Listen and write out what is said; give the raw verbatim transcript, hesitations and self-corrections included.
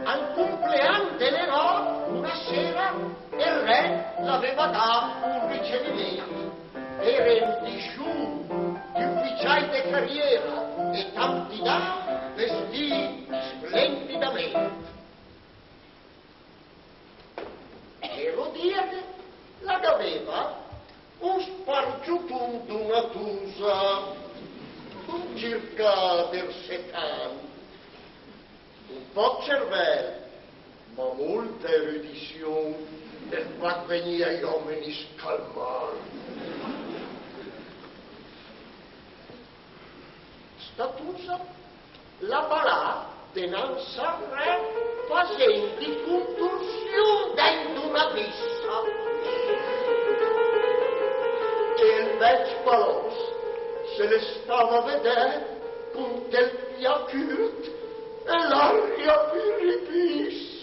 Al cumpleann de Nerò, una sera, el re l'aveva dà un riceviment. Eren disgiunts di ufficiai de cariera e tanti dam vestìcc splendidament. Erodiade la gh'aveva un spargiutun d'una tusa, un circa de set ann, un pòch cervèl, ma molta erudiziun, e fa vegnì ai òmegn i scalmagn. Sta tusa la balà denanz al re fasend di cuntursiun dent d'una bissa. E el vecc Palòs se le stava a vedè cunt el piacüt e l'aria pü ribissa.